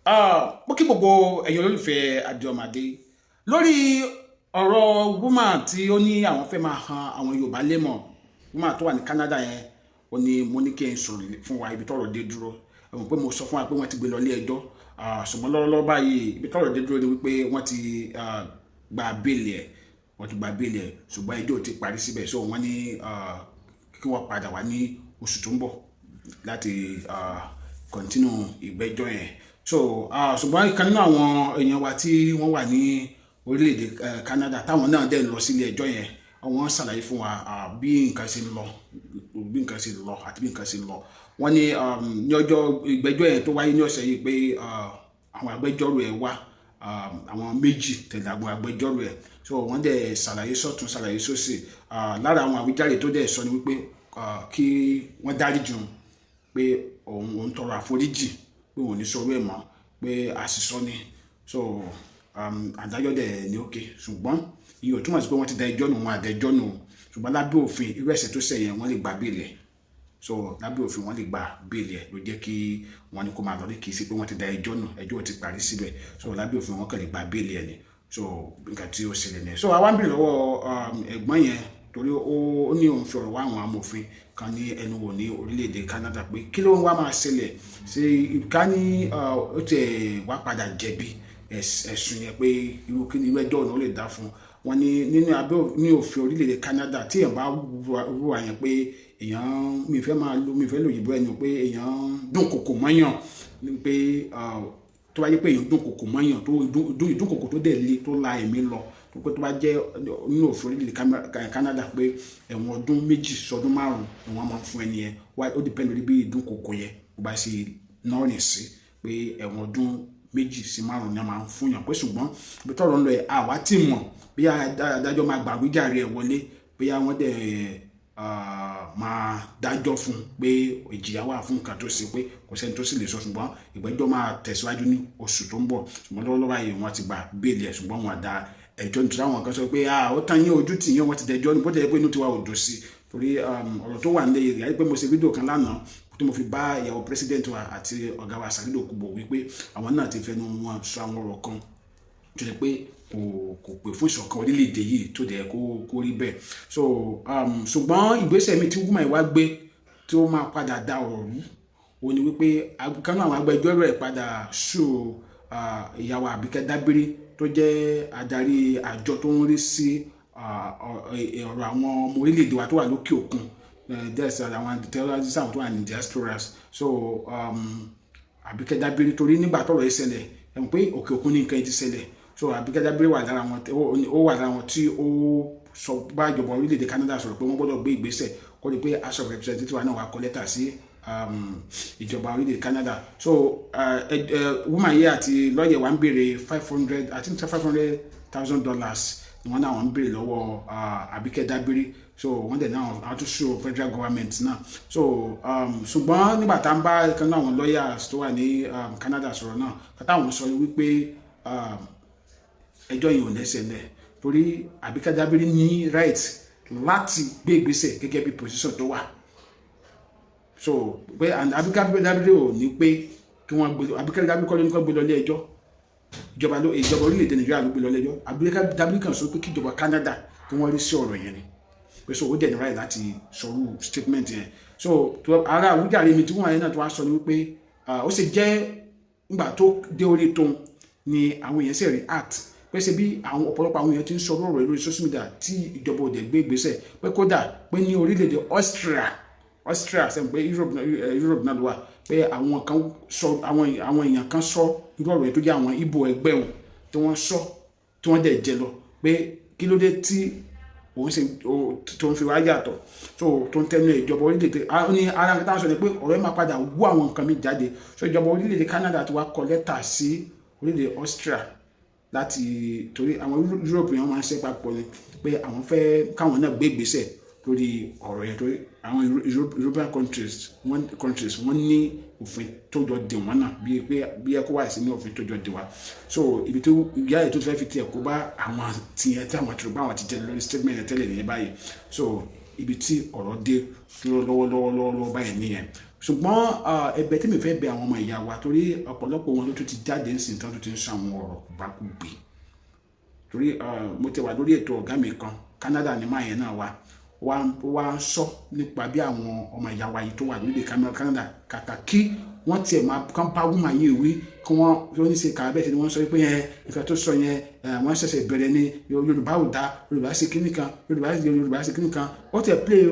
Mo kí gbogbo ẹ̀yin olólùfẹ́ Adéọmọdé lórí ọ̀rọ̀ woman tí ó ní àwọn fẹ́ máa han àwọn Yorùbá lémọ̀, woman tó wà ní Canada yẹn. Ó ní mo ní kí n sọ̀rọ̀ fún wa ibi tọ́rọ̀ dé dúró. Ẹ̀wọ̀n pé mo sọ fún wa pé wọ́n ti gbé lọ ilé ẹjọ́, ṣùgbọ́n lọ́wọ́lọ́wọ́ báyìí, ibi tọ́rọ̀ dé dúró ni wípé wọ́n ti gba bail ẹ̀, wọ́n ti gba bail ẹ̀, ṣùgbọ́n ẹjọ́ ti parí síbẹ̀. So wọ́n ní kí wọ́n padà wá ní oṣù tó ń bọ̀ láti continue ìgbẹ́jọ́ yẹn. So ṣùgbọ́n ìkan nínú àwọn èèyàn wa tí wọ́n wà ní orílẹ̀-èdè Canada, táwọn náà dẹ̀ lọ sílé ẹjọ́ yẹn, wọ́n ṣàlàyé fún wa bí nǹkan ṣe lọ, bí nǹkan ṣe lọ àti bí nǹkan ṣe lọ. Wọ́n ní ní ọjọ́ ìgbẹ́jọ́ yẹn tó wáyé ní ọ̀sẹ̀ yìí pé àwọn agbẹjọ́rò ẹ̀ wá, àwọn méjì tẹ̀lé àwọn agbẹjọ́rò ẹ̀. So wọ́n dẹ̀ ṣàlàyé sọ́tún, ṣàlàyé sósì. Lára àwọn àwíjàre tó dẹ̀ sọ ni wípé kí wọ́n dáríjì òun, pé òun tọrọ àforíjì, pé òun ò ní sọ̀rọ̀ ẹ̀ mọ́, pé àṣìsọ ni. So adájọ́ dẹ̀ ní okay, ṣùgbọ́n ìyẹn ò túmọ̀ sí pé wọ́n ti da ẹjọ́ nù. Wọn àdẹjọ́ nù, ṣùgbọ́n lábẹ́ òfin, irú ẹ̀ṣẹ̀ tó ṣẹ̀ yẹn, wọ́n lè gba bail ẹ̀. So lábẹ́ òfin, wọ́n lè gba bail ẹ̀, ló jẹ́ kí wọ́n ní kó máa lọ ní. Kì í ṣe pé wọ́n ti da ẹjọ́ nù, ẹjọ́ ò ti parí síbẹ̀. So lábẹ́ òfin, wọ́n kàn lè gba bail ẹ̀ ni. So nǹkan tí ó ṣẹlẹ̀ nìyẹn. So àwa ń bèrè lọ́wọ́ ẹ̀gbọ́n yẹn, torí ó ní òun fi ọ̀rọ̀ wá àwọn amòfin kan ní ẹnu wò ní orílẹ̀-èdè Canada pé kí ló ń wá máa ṣẹlẹ̀ ṣe ká ní ó tiẹ̀ wá padà jẹ̀bi ẹ̀sùn yẹn, pé irú kí ni irú ẹjọ́ ọ̀nà ó lè dá fún wọn ní nínú abẹ́ ní òfin orílẹ̀-èdè Canada. Tí èèyàn bá wúwa yẹn pé èèyàn, mi fẹ́ máa lo, mi fẹ́ lò òyìnbó ẹni pé èèyàn dún kòkò mọ́yàn, pé tó bá yẹ pé èèyàn dún kòkò mọ́yàn, tó ìdúnkòkò tó dẹ̀ le, tó la ẹ̀mí lọ, tó pé tó bá jẹ́ nínú òfin orílẹ̀-èdè Canada pé ẹ̀wọ̀n ọdún 2 sọdún 5 ni wọ́n máa ń fún ẹni yẹn. Wá ó depend lórí bí ìdúnkòkò yẹn bó bá ṣe nọ́ọ̀rìn sí, pé ẹ̀wọ̀n ọdún 2 sí 5 ni wọ́n máa ń fún yàn. Pé ṣùgbọ́n ibi tọ́rọ̀ ń lọ ẹ̀, àwa tí mọ̀ bí adájọ́ máa gbà wíjàre ẹ̀ wọlé, bóyá wọ́n dẹ̀ máa dájọ́ fún un pé ìjìyà wà fún nǹkan tó ṣe, pé kò sẹ́ni tó sì lè sọ. Ṣùgbọ́n ìgbẹ́jọ́ máa tẹ̀síwájú ní oṣù tó ń bọ̀. Ṣùgbọ́n lọ́wọ́lọ́wọ́ báyìí, wọ́n ti gba bail ẹ̀, ṣùgbọ́n wọn dá ẹjọ́, nítorí àwọn kan sọ pé ó tán yín, ojú tì yín, wọ́n ti dẹjọ́ ní. Bó tẹ̀ pé inú tiwa ò dùn sí, torí ọ̀rọ̀ tó wà nílẹ̀ yìí pé mo ṣe fídíò kan lánàá tí mo fi bá ìyàwó president wa àti ọ̀gá wa Asari Dokubo, wípé àwọn náà ti fẹnu wọn sọ àwọn ọ̀rọ̀ kan tó jẹ́ pé kò pè fún ìṣọ̀kan orílẹ̀-èdè yìí, tó dẹ̀ kó rí bẹ́ẹ̀. So ṣùgbọ́n ìgbésẹ̀ mi tí woman wá gbé tí ó máa padà da ọ̀rọ̀ rú, òun ni wípé kánú àwọn agbẹjọ́rò ẹ̀ padà sue ìyàwó Àbíkẹ́ Dábírí, tó jẹ́ adarí àjọ tó ń rí sí ọ̀rọ̀ àwọn ọmọ orílẹ̀-èdè wa tó wà lókè òkun, àwọn terrorists, àwọn tó wà ní diasporas. So Àbíkẹ́ Dábírí, torí nígbà tọ́rọ̀ yìí ṣẹlẹ̀, ẹ̀ mọ̀ pé òkè òkun ní nǹkan yìí ti ṣẹlẹ̀. So Àbíkẹ́ Dábírí wà lára wọn, ó wà lára wọn tí ó sọ bá ìjọba orílẹ̀-èdè Canada sọ̀rọ̀ pé wọ́n gbọ́dọ̀ gbé ìgbésẹ̀ kó di pé House of Representatives wa náà wà kọ lẹ́tà sí ìjọba orílẹ̀-èdè Canada. So woman yìí àti lọ́yẹ̀ wa ń béèrè 500, I think $500,000 ni wọ́n náà wọ́n ń béèrè lọ́wọ́ Àbíkẹ́ Dábírí. So wọ́n dẹ̀ náà wọ́n tún sue federal government náà. So ṣùgbọ́n nígbà tá à ń bá ìkan náà àwọn lawyers tó wà ní Canada sọ̀rọ̀ náà, kátà wọ́n sọ wípé ẹjọ́ yìí ò lẹ́sẹ̀ lẹ̀, torí Àbíkẹ́ Dábírí ní right láti gbé ìgbésẹ̀ gẹ́gẹ́ bí position tó wà. So pé Àbíkẹ́ Dábírí ò ní pé kí wọ́n gbé Àbíkẹ́ Dábírí kọ́ ló ní kó gbé lọ ilé ẹjọ́. Ìjọba ló, ìjọba orílẹ̀-èdè Nàìjíríà ló gbé lọ ilé ẹjọ́. Àbíkẹ́ Dábírí kan sọ pé kí ìjọba Canada kí wọ́n rí sí ọ̀rọ̀ yẹn ni, pé so ó dẹ̀ ní right láti sọrú statement yẹn. So ara àwíjàre mi tí wọ́n yẹn náà tó wá sọ ni wípé ó sì jẹ́ nígbà tó dé orí tóun ni àwọn èèyàn sì react, pé ṣe bí àwọn ọ̀pọ̀lọpọ̀ àwọn èèyàn ti ń sọ ọ̀rọ̀ lórí social media tí ìjọba òde gbé ìgbésẹ̀, pé kódà pé ní orílẹ̀-èdè Austria, sẹ́yìn pé Europe náà ló wà, pé àwọn kan sọ, àwọn èèyàn kan sọ irú ọ̀rọ̀ yẹn tó jẹ́ àwọn Ìgbò ẹgbẹ́ wọn tí wọ́n sọ, tí wọ́n dẹ̀ jẹ lọ, pé kí ló dé tí òun ṣe tó ń fi wá yàtọ̀ tó ń tẹnu ìjọba orílẹ̀-èdè ní ara. Nǹkan táwọn sọ ni pé ọ̀rọ̀ yẹn máa padà wú àwọn nǹkan mi jáde. So ìjọba orílẹ̀-èdè Canada ti wá kọ lẹ́tà sí orílẹ̀-èdè Austria láti torí àwọn Europe yẹn máa ń ṣe papọ̀ ni, pé àwọn fẹ́ káwọn náà gbé ìgbésẹ̀ lórí ọ̀rọ̀ yẹn, torí àwọn European countries wọ́n ní òfin tó jọ dè wọ́n náà, bíi pé bí ECOWAS ní òfin tó jọ dè wá. So ibi tó ìyá yìí tó fẹ́ fi tiẹ̀ kó bá àwọn tiẹ̀ tí àwọn tìrò bá àwọn ti jẹ lórí statement yẹn tẹ́lẹ̀ nìyẹn báyìí. So ibi tí ọ̀rọ̀ dé dúró lọ́wọ́lọ́wọ́ lọ́wọ́ báyìí nìyẹn. Ṣùgbọ́n ẹ̀bẹ̀ tí mi fẹ́ bẹ̀ àwọn ọmọ ìyá wa, torí ọ̀pọ̀lọpọ̀ wọn ló tún ti jáde ńsìn tán tó ti ń sọ àwọn ọ̀rọ̀ bákúgbè, torí mo ti wà lórí ètò ọ̀gá mi kan, Canada ní máa yẹn náà wá wá ń sọ nípa bí àwọn ọmọ ìyá wa yìí tó wà nílé Canada, kàkà kí wọ́n tiẹ̀ máa kán bá woman yìí wí, kí wọ́n tó ní ṣe kà bẹ́ẹ̀ tí wọ́n sọ pé ẹ nǹkan tó sọ yẹn, wọ́n ṣẹ̀ṣẹ̀ bẹ̀rẹ̀ ni, Yorùbá ò dá, Yorùbá ṣe kíní kan, Yorùbá ṣe kíní kan. Ó tiẹ̀ play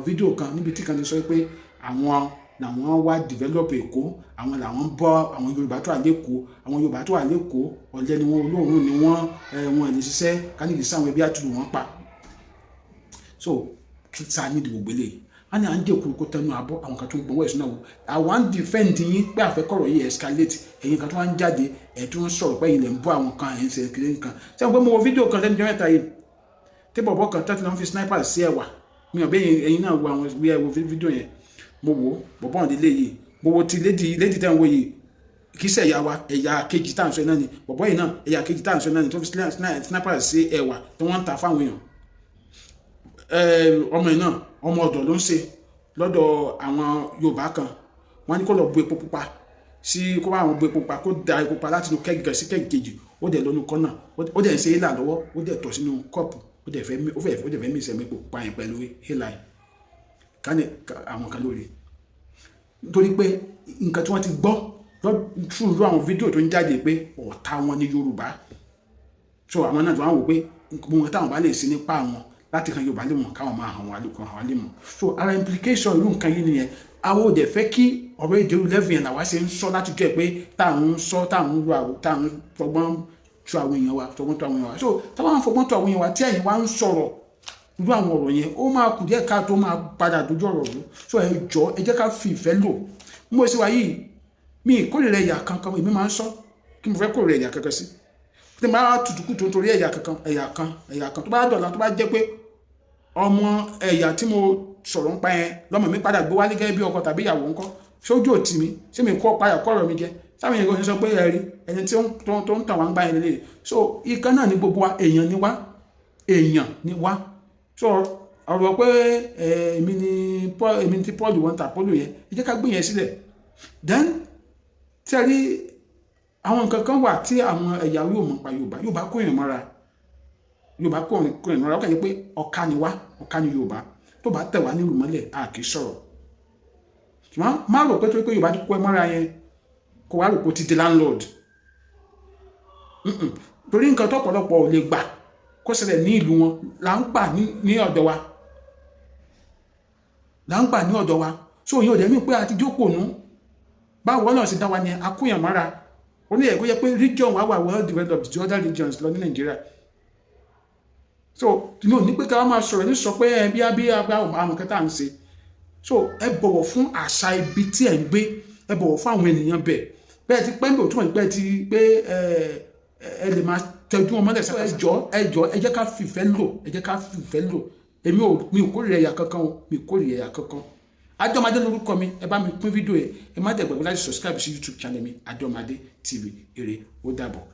fídíò kan níbi tí kan ti sọ pé àwọn làwọn wá develop Èkó, àwọn làwọn ń bọ́ àwọn Yorùbá tó wà lẹ́kọ̀ọ́, àwọn Yorùbá tó wà lẹ́kọ̀ọ́, ọ̀lẹ ni wọ́n, olóòórùn ni wọ́n, wọn lè ṣiṣẹ́ kánìkì sáwọn ẹbí àtúrò wọn pa. So kí sáà nídìí gbogbo eléyìí? Wọ́n ní à ń dé òkú kó tẹnu àbọ̀ àwọn kan tó ń gbọ́wọ́ ẹ̀sùn náà wò. Àwa ń defend yín pé àfẹ́kọ̀rọ̀ yìí escalate. Ẹ̀yin kan tó wá ń jáde, ẹ̀ tó ń sọ̀rọ̀ pé ẹ̀yin lè ń bọ́ àwọn kan, ẹ̀ ń ṣe kiri nǹkan. Sẹ́wọ̀n pé mo wo fídíò kan lẹ́nu jọ́ mẹ́ta yìí tí bọ̀bọ̀ kan tẹ́tí náà fi sniper sí ẹ̀wà? Mi ò bẹ́ẹ̀, ẹ̀yin náà wo àwọn bí ẹ wo fídíò yẹn. Mo wo bọ̀bọ̀ ọ̀hún lélẹ̀ yìí, mo wo ti lady tẹ́ ń wo yìí. Kì í ṣe ẹ̀yà wa, ẹ̀yà kejì tá à ń sọ náà ni bọ̀bọ̀ yìí náà, ẹ̀yà kejì tá à ń sọ náà ni tó fi sniper sí ẹ̀wà tí wọ́n ń ta fáwọn èèyàn. Ọmọ yìí náà, ọmọ ọ̀dọ̀ ló ń ṣe lọ́dọ̀ àwọn Yorùbá kan. Wọ́n ní kó lọ bu epo pupa sí, kó bá àwọn bu epo pupa, kó da epo pupa láti inú keg kan sí keg kejì. Ó dẹ̀ lọ́nu kọ́nà, ó dẹ̀ ń ṣe hélà lọ́wọ́, ó dẹ̀ tọ̀ sínú kọ́ọ̀pù, ó dẹ̀ fẹ́ mí ìsẹ̀mí epo pupa yẹn pẹ̀lú hélà yẹn. Ká ní àwọn kan lórí, nítorí pé nǹkan tí wọ́n ti gbọ́ through àwọn fídíò tó ń jáde pé ọ̀tá wọn ní Yorùbá. So àwọn náà tó wá wò pé gbogbo wọn táwọn bá lè ṣe nípa àwọn láti kan Yorùbá lè mọ̀, káwọn máa hàn wá lókun hàn wá lè mọ̀. So ara implication irú nǹkan yìí nìyẹn. Àwọn ò dẹ̀ fẹ́ kí ọ̀rọ̀ ìdèrú level yẹn làwa ṣe ń sọ láti jẹ́ pé tá à ń sọ, tá à ń ro àwọn, tá à ń fọgbọ́n tu àwọn èèyàn wa, fọgbọ́n tu àwọn èèyàn wa. So táwọn fọgbọ́n tu àwọn èèyàn wa, tí ẹ̀yin wá ń sọ̀rọ̀ irú àwọn ọ̀rọ̀ yẹn, ó máa kù díẹ̀ ká tó máa padà dojú ọ̀rọ̀ rú. So ẹ jọ, ẹ jẹ́ ká fi ìfẹ́ lò. Mo ṣe wá yìí, mi ìkórìíra ẹ̀yà kankan. Èmi máa ń sọ kí mo fẹ́ kórìíra ẹ̀yà kankan sí tí mo bá tutù kùtù nítorí ẹ̀yà kankan, ẹ̀yà kan, ẹ̀yà kan. Tó bá dọ̀la, tó bá jẹ́ pé ọmọ ẹ̀yà tí mo sọ̀rọ̀ ń pa yẹn lọ́mọ mi padà gbé wálé gẹ́gẹ́ bí ọkọ tàbí ìyàwó ńkọ́? Sójú òtí mi ṣé mi kọ́ padà kọ́ ọ̀rọ̀ mi jẹ? Sáwọn èèyàn sọ pé ẹ rí ẹni tí ó ń tàn wá ń gbá yẹn lélẹ̀. So ìkan náà ní gbogbo wa, èèyàn ni wá, èèyàn ni wá. So ọ̀rọ̀ pé èmi ni Paul, èmi ti Paul, wọ́n ta Paul yẹn, ẹ jẹ́ ká gbé yẹn sílẹ̀. Then tí a rí àwọn nǹkan kan wà tí àwọn ẹ̀yà yóò mọ̀ pa Yorùbá. Yorùbá kó èèyàn mọ́ra, Yorùbá kó èèyàn mọ́ra. Ó kàn yẹ pé ọ̀ka ni wá, ọ̀ka ni Yorùbá. Tó bá tẹ̀ wá nílùú mọ́lẹ̀, a kì í sọ̀rọ̀. Ṣùgbọ́n má rò pé torí pé Yorùbá ti kó ẹ mọ́ra yẹn, kó wá rò pé ó ti di landlord. Torí nǹkan tó ọ̀pọ̀lọpọ̀ ò lè gbà kó ṣẹlẹ̀ ní ìlú wọn là ń gbà ní ọ̀dọ̀ wa, là ń gbà ní ọ̀dọ̀ wa. So ìyẹn ò dẹ̀ mí pé a ti jókòó nú. Báwo náà ṣe dá wa ni akóyàn mọ́ra. Ó ní ẹ̀kọ́ yẹ pé region wa wà well developed ju other regions lọ ní Nàìjíríà. So ní ò ní pé ká máa sọ̀rọ̀ ní sọ pé ẹ bí bí àwọn kẹta ń ṣe. So ẹ bọ̀wọ̀ fún àṣà ibi tí ẹ̀ ń gbé, ẹ bọ̀wọ̀ fún àwọn ènìyàn bẹ̀ bẹ́ẹ̀ ti pẹ́ ń bẹ̀. Ò túmọ̀ pé ti pé ẹ lè máa tẹjú wọn mọ́lẹ̀. Ẹ jọ, ẹ jọ, ẹ jẹ́ ká fìfẹ́ lò, ẹ jẹ́ ká fìfẹ́ lò. Èmi ò mi ò kórìíra ẹ̀yà kankan o, mi ò kórìíra ẹ̀yà kankan. Adọ́madé lórúkọ mi. Ẹ bá mi pín fídíò yẹn. Ẹ má dẹ̀ gbàgbé láti subscribe sí YouTube channel mi, Adọ́madé TV. Ire, ó dàbọ̀.